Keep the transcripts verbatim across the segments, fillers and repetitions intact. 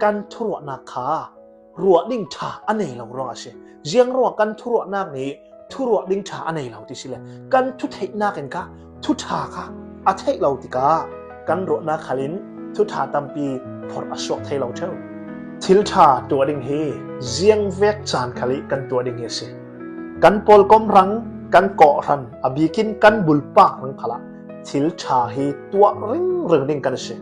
kan thuruahnak kha ruah ding ṭha a nei lo ruangah a si. Ziang ruangah kan thuruahnak nih thuruah ding ṭha a nei lo ti si le, kan thutheihnak in kha thuṭha kha a theih lo tikah kan ruahnak khal in thuṭha tampi phorh a suak thei lo ṭheu. Thil ṭha tuah ding hi ziangvek caan khal ih kan tuah ding hi a si. Kan pawlkom rang, kan kawhhran, a bikin kan bulpak rang khalah thil ṭha hi tuah ringring ding kan si.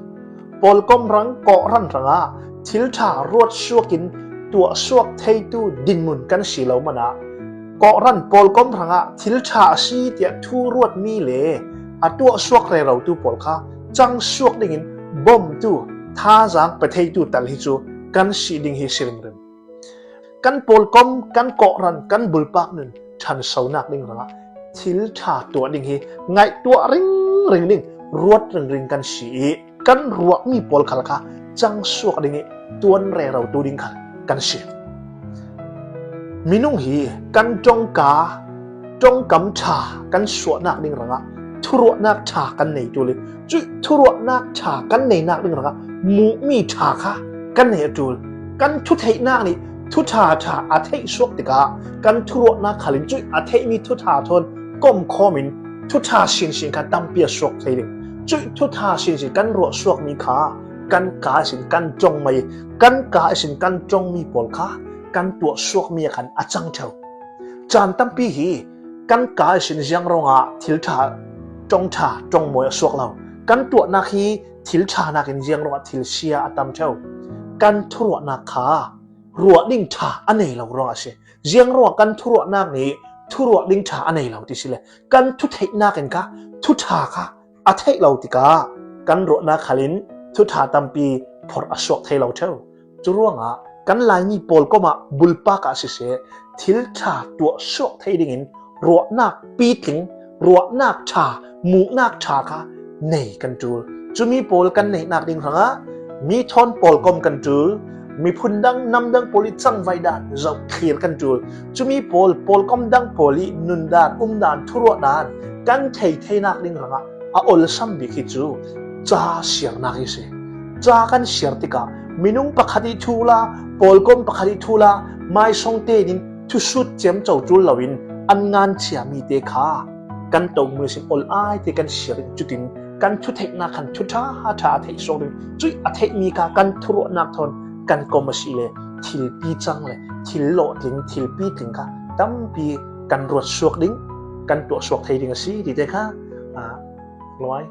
Pawlkom rang, kawhhran hrangah thil ṭha ruat suak in tuah suak theitu dinmun kan si lo manah, kawhhran pawlkom hrangah thil ṭha a si tiah thu ruatmi le a tuah suak rerotu pawl kha cang suak dingin bawmtu, thazaang pe theitu tal hi cu kan si ding hi si ringring. Kan pawlkom, kan kawhhran, kan bulpak nun ṭhansonak ding hrangah thil ṭha tuah ding hi ngaihtuah ringring ding, ruat ringring kan si ih kan ruahmi pawl khal kha cang suak ding ih tuan rerotu ding khal kan si. Minung hi kan ṭongka, ṭongkam ṭha kan suahnak ding hrangah thuruahnak ṭha kan nei ṭul ih, cuih thuruahnak ṭha kan neinak ding hrangah muhmi ṭha kha kan nei a ṭul. Kan thutheihnak nih thuṭha ṭha a theih suak tikah kan thuruahnak khal in cuih a theihmi thuṭha thawn komkhawm in thuṭha sinsin kha tampi a suak thei ding. Cuih thuṭha sinsin kan ruah suakmi kha kan kaa ihsin kan ṭong mai ih, kan kaa ihsin kan ṭongmi pawl kha kan tuah suakmi ah khan a cang ṭheu. Caan tampi hi kan kaa ihsin ziang ruangah thil ṭha, ṭong ṭha, ṭong mawi a suak lo. Kan tuahnak hi thil ṭha nakin ziang ruangah thil sia a tam ṭheu. Kan thuruahnak kha ruah ding ṭha a nei lo ruangah a si. Ziang ruangah kan thuruahnak nih thuruah ding ṭha a nei lo ti si le, kan thutheihnak in kha thuṭha kha a theih lo tikah kan ruahnak khal in thuṭha tampi phorh a suak thei lo ṭheu. Curuangah kan Laimi pawlkom ah bulpak ah siseh, thil ṭha tuah suak thei dingin ruahnak pitling, ruahnak ṭha, muhnak ṭha kha nei kan ṭul. Cumi pawl kan neihnak ding hrangah mi thawn pawlkom kan ṭul, miphun dang, nam dang pawl ih cangvaih dan zohthlir kan ṭul. Cumi pawl, pawlkom dang pawl ih nundan, umdan, thuruahdan kan thei theinak ding hrangah a olsam bik hi cu ca siarnak hi si. Ca kan siar tikah minung pakhat ih thu la, pawlkom pakhat ih thu la, maisong tein thusut ciamco ṭul loin an nganchia mite kha kan tohmui sin ol ai te kan siar ih, cutin kan thutheihnak khan thuṭha ṭha a theih suak ding. Cuih a theihmi kha kan thuruahnak thawn kan kom a si le, thilpi cang le thil lawhtling, thilpi tling kha tampi kan ruat suak ding, kan tuah suak thei ding a si ti te kha, aa, luai.